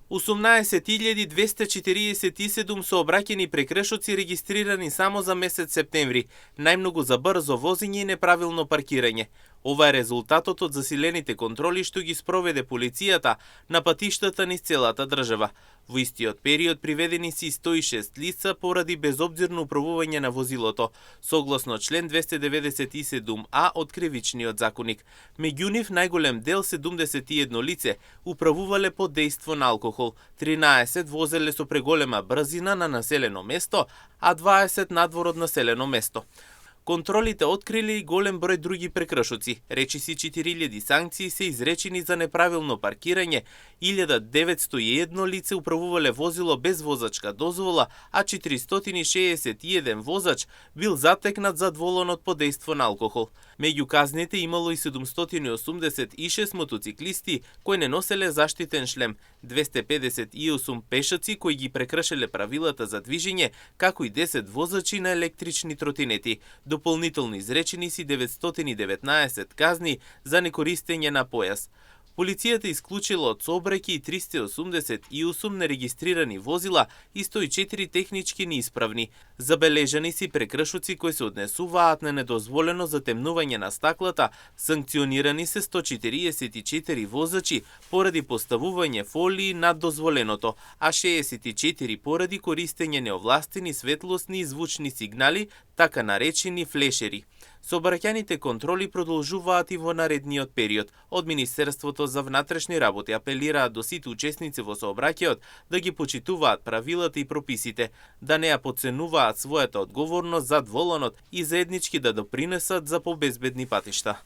18.247 сообраќајни прекршоци регистрирани само за месец септември, најмногу за брзо возење и неправилно паркирање. Ова е резултатот од засилените контроли што ги спроведе полицијата на патиштата низ целата држава. Во истиот период приведени си 106 лица поради безобзирно управување на возилото, согласно член 297а од Кривичниот законник. Меѓу нив најголем дел 71 лице управувале под дејство на алкохол, 13 возеле со преголема брзина на населено место, а 20 надвор од населено место. Контролите открили и голем број други прекршоци. Речиси 4000 санкции се изречени за неправилно паркирање, 1901 лице управувале возило без возачка дозвола, а 461 возач бил затекнат за дволонот под дејство на алкохол. Меѓу казните имало и 786 мотоциклисти кои не носеле заштитен шлем, 258 пешаци кои ги прекршеле правилата за движење, како и 10 возачи на електрични тротинети. Дополнително изречени си 919 казни за некористење на појас. Полицијата исклучила од сообраќај и 388 нерегистрирани возила и 104 технички неисправни. Забележани си прекршоци кои се однесуваат на недозволено затемнување на стаклата, санкционирани се 144 возачи поради поставување фолии над дозволеното, а 64 поради користење неовластени светлосни и звучни сигнали, така наречени флешери. Сообраќајните контроли продолжуваат и во наредниот период. Од Министерството за внатрешни работи апелираат до сите учесници во сообраќајот да ги почитуваат правилата и прописите, да не ја потценуваат својата одговорност зад воланот и заеднички да допринесат за побезбедни патишта.